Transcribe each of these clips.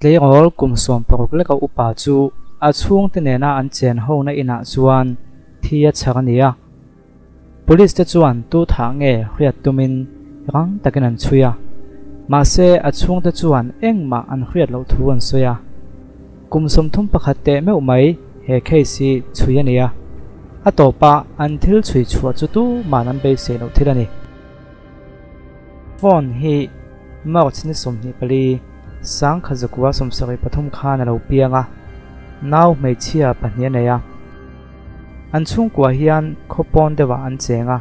Tleirawl kum 16 leka upa chu a chhungte nena an chen hona inah chuan thi a chhar a ni a. Police te chuan tu thah nge hriat tumin rang takin an chhui a, mahse a chhungte chuan engmah an hriat loh thu an sawi a. Kum 31 teh meuh mai he case hi chhui a ni a, a tawpah an thil chhui chhuah chu tuman an beisei loh thil a ni. Phone hi March ni 24, 1973 khan a lo piang a, nau hmeichhia pahnih a nei a. An chhungkua hian khaw pawn deuhah an cheng a,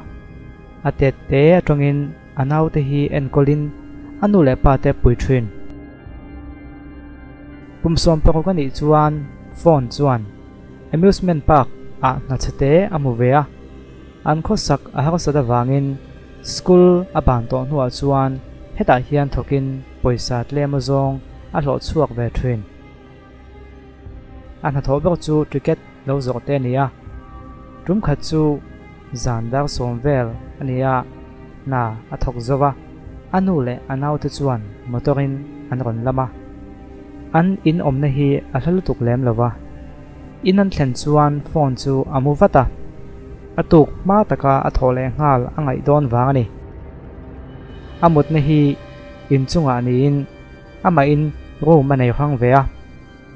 a tet te atangin a naute hi enkawlin a nu leh pa te pui thin. Kum 16 a nih chuan phone chuan amusement park ah hna chhe te a hmu ve a, an khawsak a harsat avangin school a ban tawh hnuah chuan hetah hian thawkin pawisa tlem azawng a hlawh chhuak ve thin. A hnathawh ber chu ticket lo zawh te a ni a, tum khat chu zan dar sawm vel a ni a, hna a thawk zo va, a nu leh a naute chuan motor in an rawn lam a. An in awmna hi a hla lutuk lem lo va, in an thlen chuan phone chu a mu vat a, a tuk hma taka a thawh leh nghal a ngaih dawn vang a ni. A mutna hi inchungah niin Amahin room a nei hrang ve a,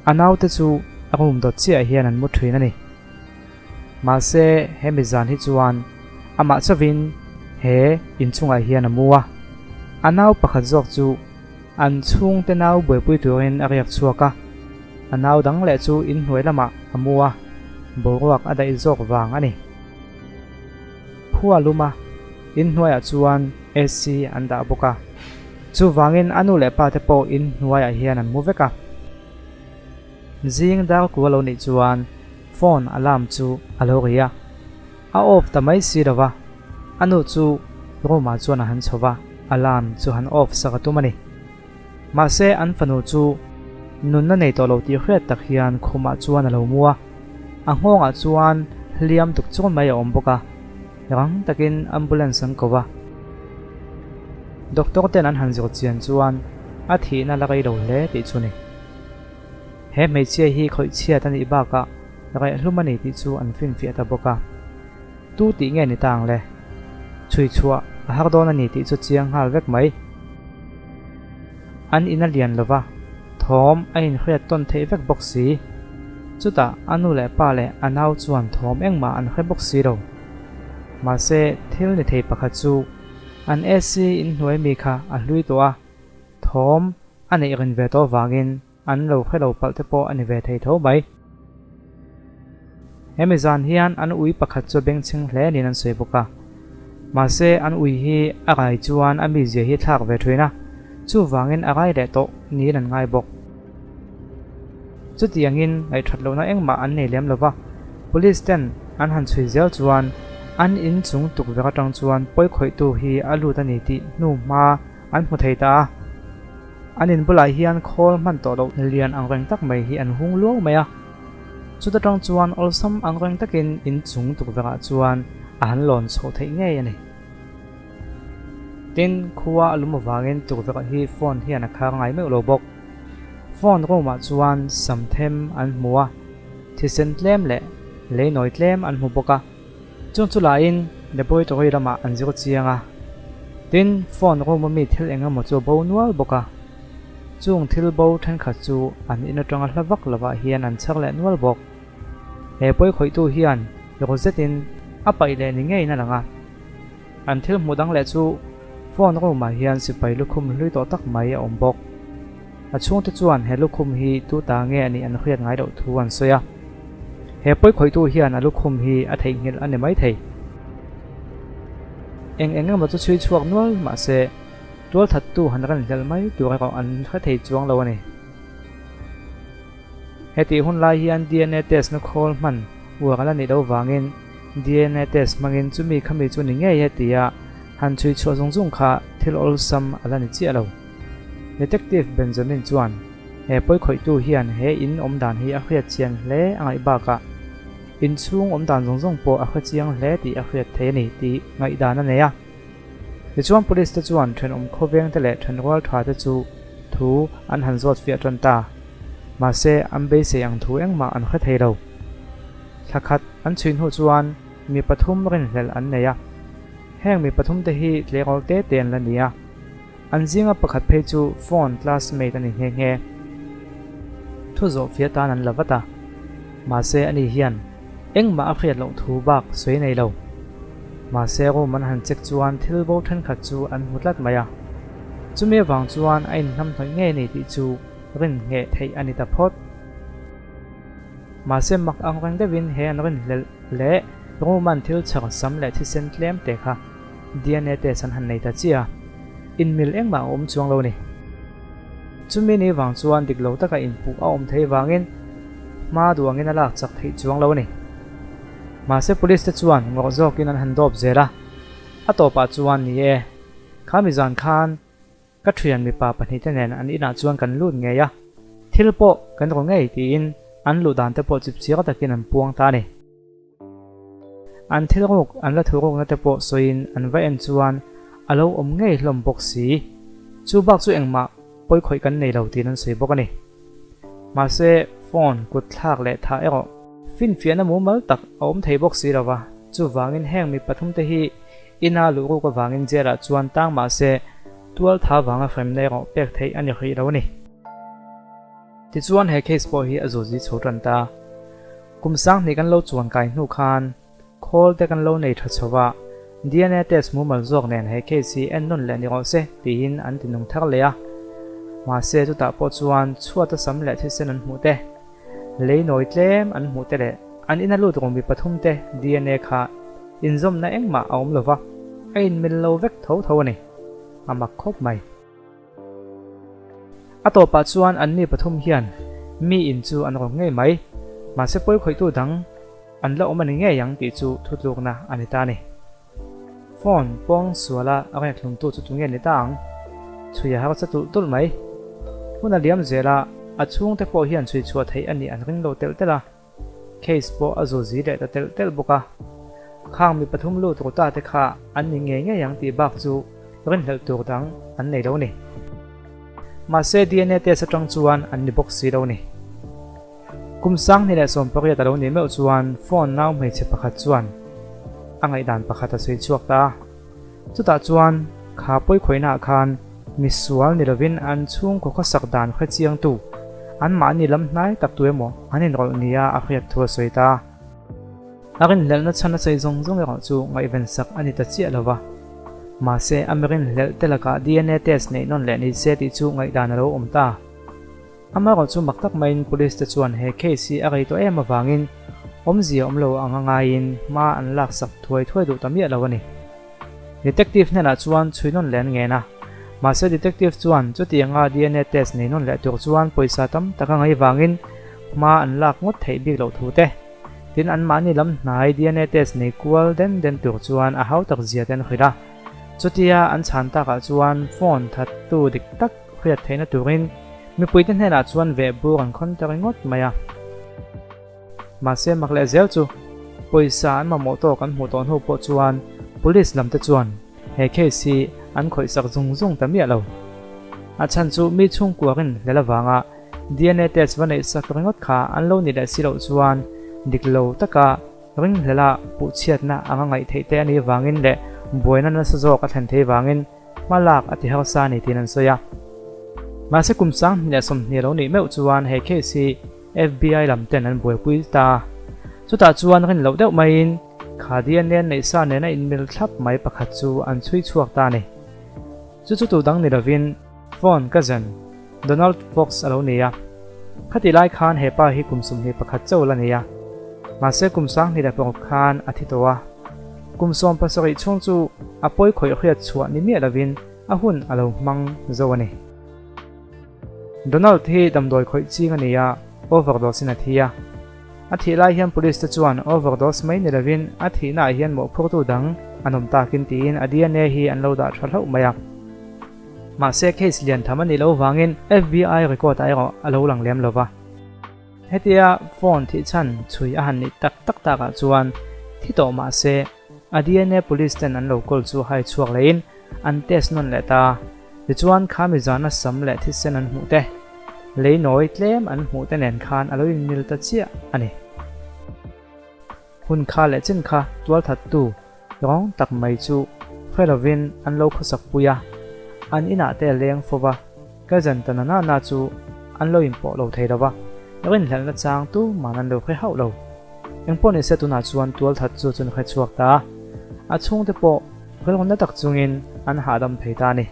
a naute chu a room dawt chiah hian an mu thin a ni. Mahse, he mizan hi chuan amah chauhin he inchungah hian a mu a, a nau pakhat zawk chu an chhungte nau buaipui turin a riak chhuak a, a nau dang leh chu inhnuai lamah a mu a, boruak a daih zawk vang a ni. Khua lum a, inhnuaiah chuan AC an dah bawk a. Chuvangin a nu leh pa te pawh inhnuaiah hian an mu vek a. Zing dar kua lo nih chuan phone alarm chu a lo ri a, a off ta mai si lo va, a nu chu room ah chuan a han chho va, alarm chu han off sak a tum a ni. Mahse an fanu chu nunna nei tawh lo tih hriat tak hian khumah chuan a lo mu a, a nghawngah chuan hliam tuk chur mai a awm bawk a, rang takin ambulance an ko va. Doctor ten an han zir chian chuan a thihna la rei lo hle tih chu ni. He hmeichhia hi khawih chhiat a nih bakah rehhlum a ni tih chu an finfiah ta bawk a. Tu tih nge ni ta ang le? Chhui chhuah a har dawn a ni tih chu chiang nghal vek mai. An in a lian lo va, thawm a inhriat tawn theih vek bawk si. Chutah a nu leh pa leh a nau chuan thawm engmah an hre bawk si lo. Mahse, thil ni thei pakhat chu an AC inhnuai mi kha a hlui tawh a, thawm a neih rin ve tawh vangin an lo hre lo palh te pawh a ni ve thei tho mai. Hemi zan hian an ui pakhat chu bengchheng hle niin an sawi bawk a. Mahse, an ui hi a rai chuan a mizia hi thlak ve thin a, chuvangin a rai leh tawh niin an ngai bawk. Chutiangin ngaihthat lohna engmah an nei lem lo va, Police ten an han chhui zel chuan an inchung tukverh atang chuan pawikhawihtu hi a lut a ni tih hnu hma an hmu thei ta a. An in bulah hian khawl hman tawh loh lian ang reng tak mai hi an hung luau mai a. Chuta tang chuan awlsam ang reng takin inchung tukverhah chuan a han lawn chhoh theih ngei a ni. Tin, khua a lum avangin tukverh hi phone hian a khar ngai meuh lo bawk. Phone room-ah chuan sam them an hmu a, thisen tlem leh leinawi tlem an hmu bawk a. Chung chu lahin laboratory lamah an zir chiang a. Tin, phone room a mi thil eng emaw chu a bo nual bawk a. Chung thil bo thenkhat chu an in atanga hla vak lovah hian an chhar leh nual bawk. He pawi khawihtu hian rawh zetin a paih leh ni ngeiin a lang a. An thil hmuh dang leh chu phone room ah hian sipai lukhum hlui tawh tak mai a awm bawk. A chhungte chuan he lukhum hi tu ta nge a nih an hriat ngai loh thu an sawi a. He pawi khawihtu hian a lukhum hi a theihnghilh a ni mai thei. Eng eng emaw chu chhui chhuak nual mahse tualthattu han ran hlel mai tur erawh an hre thei chuang lo a ni. Hetih hun lai hian DNA test na khawl hman uar a la nih loh vangin DNA test hmangin chumi khami chu ni ngei e tia han chhui chhuah zung zung kha thil awlsam a la ni chiah lo. Detective Benjamin chuan he pawi khawihtu hian he in awm dan hi a hriat chian hle a ngaih bakah inchhung awm dan zawng zawng pawh a hre chiang hle tih a hriat thei a ni tih ngaihdan a nei a. Tichuan police te chuan thenawm khawveng te leh thenrual tha te chu thu an han zawt fiah tan ta. Mahse, an beisei ang thu engmah an hre thei lo. Thla khat an chhui hnu chuan mi pathum rinhlelh an nei a. Heng mi pathumte hi tleirawl te te an la ni a. An zinga pakhat phei chu phone classmate a ni nghe nghe. Thu zawh fia tan an la vat a. Mahse, ani hian engmah a hriat loh thu bak sawi nei lo. Mahse, room an han check chuan thil bo thenkhat chu an hmu tlat mai a. Chumi avang chuan a inhnamhnawih ngei a ni tih chu rin ngheh theih a ni ta phawt. Mahse mak ang reng deuhin he an rinhlelh leh Roman thil chhar sam leh thisen tlem te kha DNA test an han nei ta chiah a, inmil engmah a awm chuang lo a ni. Chumi ni vang chuan dik lo taka inpuh a awm theih vangin hma duangin a lak chak theih chuang lo a ni. Mahse police te chuan ngawrh zawkin an han dawp zel a, a tawpah chuan ni e, kha mizan khan Ka thian mipa pahnihte nen an inah chuan kan lut ngei a, thil pawh kan ru ngei tiin an luh dan te pawh chipchiar takin an puang ta a ni. An thil ruk an la thu rukna te pawh sawiin an va en chuan a lo awm ngei hlawm bawk si. Chu bak chu engmah pawi khawih kan nei lo tiin an sawi bawk a ni. Mahse, phone kut thlak leh thah erawh finfiahna mumal tak a awm thei bawk si lo va, chuvangin heng mi pathumte hi Ina luh ruk avangin jail ah chuan tang mah se tual tha vanga hremna erawh pek theih a ni hrih lo a ni. Tichuan he case pawh hi a zuzi chho tan ta. Kum sanghnih kan lo chuan kai hnu khan khawl te kan lo nei tha chho a, DNA test mumal zawk nen he case hi en nawn leh ni rawh se tiin an ti nung thar leh a. Mahse chutah pawh chuan chhuata sam leh thisen an hmuh te, lei nawi tlem an hmuh te leh an ina lut rawh mi pathum te DNA kha Inzawmna engmah a awm lova, a inmil lo vek tho tho a ni. A mak khawp mai. A tawpah chuan anni pathum hian mi in chu an rawk ngei mai, mahse pawi khawihtu dang an la awm a ni ngei ang tih chu thutlukna a ni ta a ni. Phone pawng suala a rek hlumtu chu tunge ni ta ang? Chhui a harsa tulh tulh mai. Hun a liam zel a, a chhungte pawh hian chhui chhuah theih a nih an ring lo telh telh a. Case pawh a zuzi leh ta telh telh bawk a, khang mi pathum lut ru ta te kha an ni ngei ngei ang tih bak chu rinhlelh tur dang an nei lo ni. Mahse DNA test atang chuan an ni bawk si lo ni. Kum 2018 a lo nih meuh chuan phone nau hmeichhe pakhat chuan a ngaihdan pakhat a sawi chhuak ta a. Chutah chuan kha pawikhawihnaah khan misual ni lovin an chhungkaw khawsak dan hre chiangtu, anmahni lam hnai tak tu emaw an inrawlh nia a hriat thu a sawi ta. A rinhlelhna chhan a sawi zawng zawng erawh chu ngaihvensak a ni ta chiah lo va. Mahse, a mi rinhlelh te lakah DNA test neih nawn leh ni se tih chu ngaihdan a lo awm ta. Amaherawh chu mak tak maiin police te chuan he case hi a rei tawh em avangin awmzia awm lo anga ngaiin hma an laksak thuai thuai duh ta miah lo a ni. Detective hnenah chuan chhui nawn leh an ngen a, mahse detective chuan chutianga DNA test nei nawn leh tur chuan pawisa tam tak a ngaih vangin hma an lak ngawt theih bik loh thu te, tin anmahni lam hnai DNA test nei kual den den tur chuan a hau tak zia te an hrilh a. Chutia an chhan takah chuan phone thattu dik tak hriat theihna turin mipuite hnenah chuan veh bur an khawn ta ringawt mai a. Mahse mak leh zel chu pawisa an mamawh tawk an hmuh tawh hnu pawh chuan police lam te chuan he case hi an khawih sak zung zung ta miah lo. A chhan chu mi chhungkuarin hlel avanga DNA test va neih sak ringawt kha an lo ni leh si loh chuan dik lo taka ringhlela puhchhiatna anga ngaih theih te a nih vangin leh buaina nasa zawk a thlen theih vangin Hma lak a ti hausa a ni tiin an sawi a. Mahse kum 2020 lo nih meuh chuan he case hi FBI lam ten an buaipui ta a. Chutah chuan rin loh deuh maiin kha DNA neih sa nena inmil thlap mai pakhat chu an chhui chhuak ta a ni. Chu chu tu dang ni lovin phone cousin Donald Fox a lo ni a. Khati lai khan he pa hi kum 21 chauh la ni a. Mahse kum 2006 khan a thi tawh a. Kum 17 chhung chu a pawi khawih hriat chhuah ni miah lovin a hun a lo hmang zo a ni. Donald hi damdawi khawih ching a ni a, overdose in a thi a. A thih lai hian police te chuan overdose mai ni lovin a thihna ah hian mawhphurtu dang an awm takin tiin a DNA hi an lo dah tha hlauh mai a. Mahse case lian tham a nih loh vangin FBI record ah erawh a lo lang lem lova. Hetia phone thih chhan chhui a han nih tak tak takah chuan thi tawh mah se a DNA police ten an lo kawl chu hai chhuak lehin an test nawn leh ta. Tichuan khami zana sam leh thisen an hmuh te. Lei nawi tlem an hmuh te nen khan a lo inmil ta chiah a ni. Hun kha leh chin kha tualthattu rawng tak mai chu hre lovin an lo khawsak pui a, an inah te a leng fo va, cousin ta na na na chu an lo inpawh lo thei lo va, rinhlelhna chang tu man an lo hre hauh lo. Engpawh nise tunah chuan tualthat chu chun hre chhuak ta a, a chhungte pawh rilru na tak chungin an hahdam thei ta a ni.